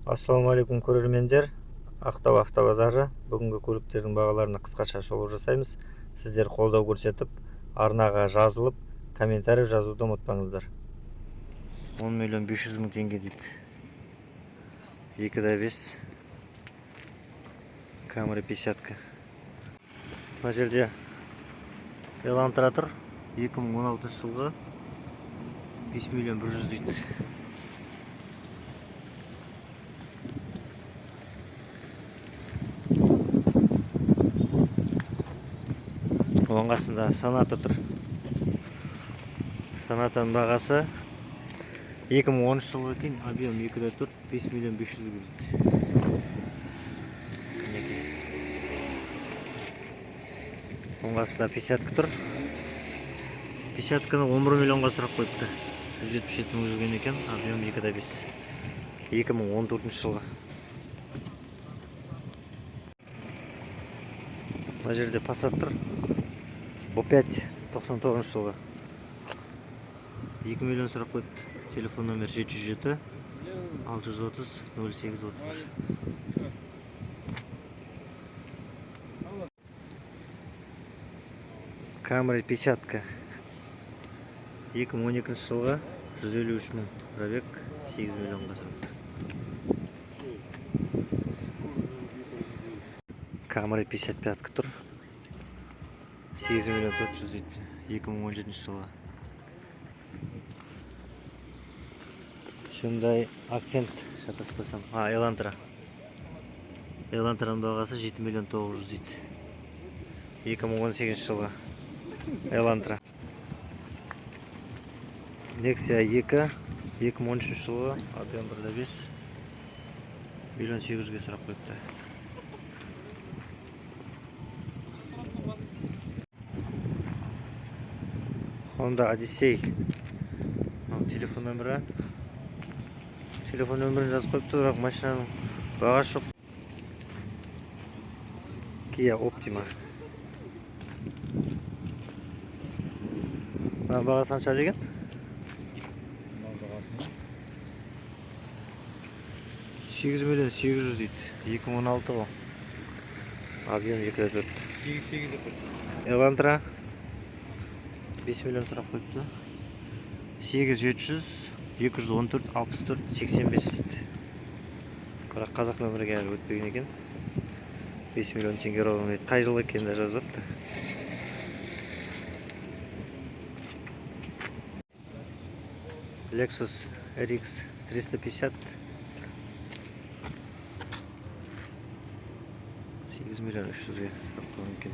Ассалаумағалейкум, көрермендер! Ақтау автобазары. Бүгінгі көліктердің бағаларына қысқаша шолу жасаймыз. Сіздер қолдау көрсетіп, арнаға жазылып, комментарий жазуды ұмытпаңыздар. 10 миллион 500 мың теңге дейді. 2,5 Камри 50. Мына жерде Элантра тұр, 2016 жылғы, 5 миллион 100 дейді. Оның қасында Соната тұр. Сонатаның бағасы 2013 жылғы екен, объем 2,4, 5 миллион 500 дейді. Мінекей. Оның қасында 50 тұр. 50-кіні 11 миллионға сұрақ қойыпты. 177 мың жүрген екен, объем 2,5. 2014 жылғы. Мына жерде Passat тұр. B5, 99 жылғы. 2 миллион сұрақ қойыпты. Телефон номер 707 630 08 31. Camry 50, 2012 жылғы, 153 мың пробег, 8 миллионға сұрапты. Camry 55 тұр. 8 миллион 400 дейді. 2017 жылғы. Hyundai Accent, шатаспасам. А, Elantra. Elantra'nın бағасы 7 миллион 900 дейді. 2018 жылғы. Elantra. Nexia 2, 2013 жылғы, объем 1,5, миллион 800-ге сұрақ қойыпты. Honda Odyssey. Мынау телефон нөмірі. Телефон нөмірін жазып қойыпты, бірақ машинаның бағасы жоқ. Kia Optima. Мына бағасы қанша деген? Бағасы 8 миллион 800 дейді. 2016 ғой. Объем 2,4. 8 8 деп қойды. Elantra 5 миллион сұрақ қойыпты. 8 700 214 64 85 дейді. Бірақ қазақ нөмірге әлі өтпеген екен. 5 миллион теңге ровно дейді. Қай жыл екенін де жазбапты. Lexus RX 350, 8 миллион 300-ге сұрақ қойған екен.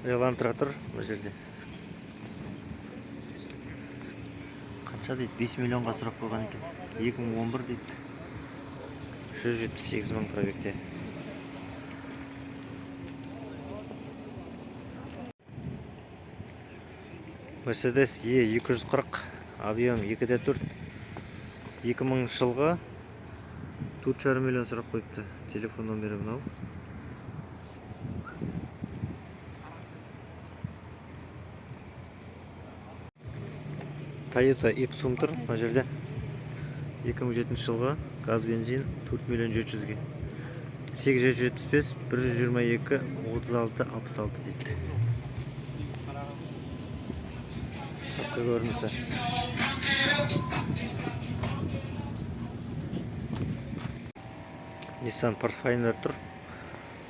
Элантра тұр бұл жерде. Қанша дейді? 5 миллионға сұрақ қойған екен. 2011 дейді. 178 мың пробегте. Mercedes E240, объем 2,4, 2000 жылғы, 4,5 миллион сұрақ қойыпты. Телефон номері мынау. Toyota Ipsum тұр мына жерде. 2007 жылғы, газ бензин, 4 миллион 700-ге. 8775 122 36 66 дейді. Сыртқы көрінісі. Nissan Pathfinder тұр.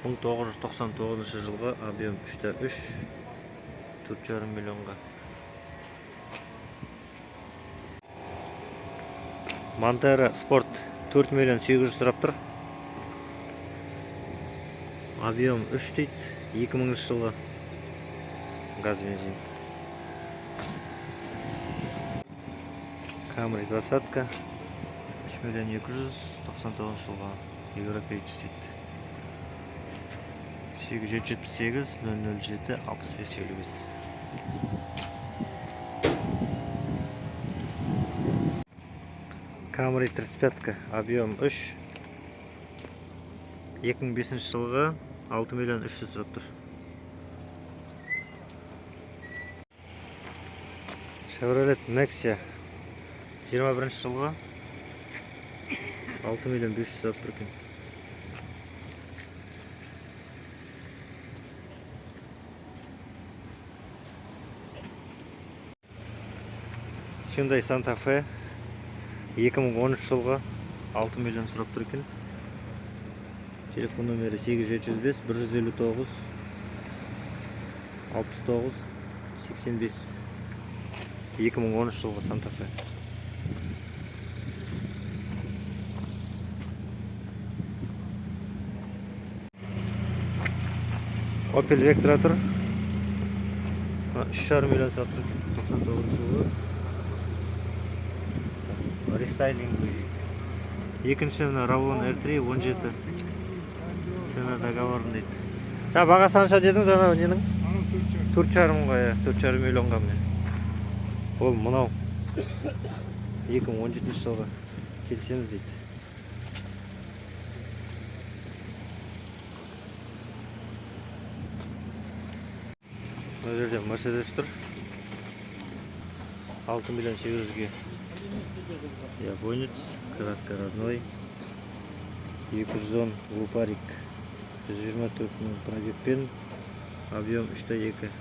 1999 жылғы, объем 3,3, 4,5 миллионға. Montero Sport 4 миллион 800 сұрап тұр. Объем 3 дейді, 2000 жылғы, газ бензин. Camry 20, 3 миллион 299 жылғы, европеец дейді. 878 007 65 55. Camry 35, объем 3, 2005 жылғы, 6 миллион 300 сұрап тұр. Chevrolet Nexia 21 жылғы, 6 миллион 500 сұрап тұр екен. Hyundai Santa Fe 2013 жылғы, 6 миллион сұрап тұр екен. Телефон номері 8705 159 69 85. 2013 жылғы Santa Fe. Opel Vectra тұр. 3,5 миллион сұрап тұр екен. 99 жылғы. Рестайлинг. Екінші мына Равон R3 17. Цена договорный дейді. Жаңа бағасы қанша дедіңіз анау ненің? Анау 4,5. 4,5 мыңға, иә, 4,5 миллионға міне. Ол мынау 2017 жылғы, келісеміз дейді. Мына жерде Мерседес тұр. 6 миллион 800-ге. Японец, краска родной. 210 лупарик. 124 мың пробегпен, объем 3,2.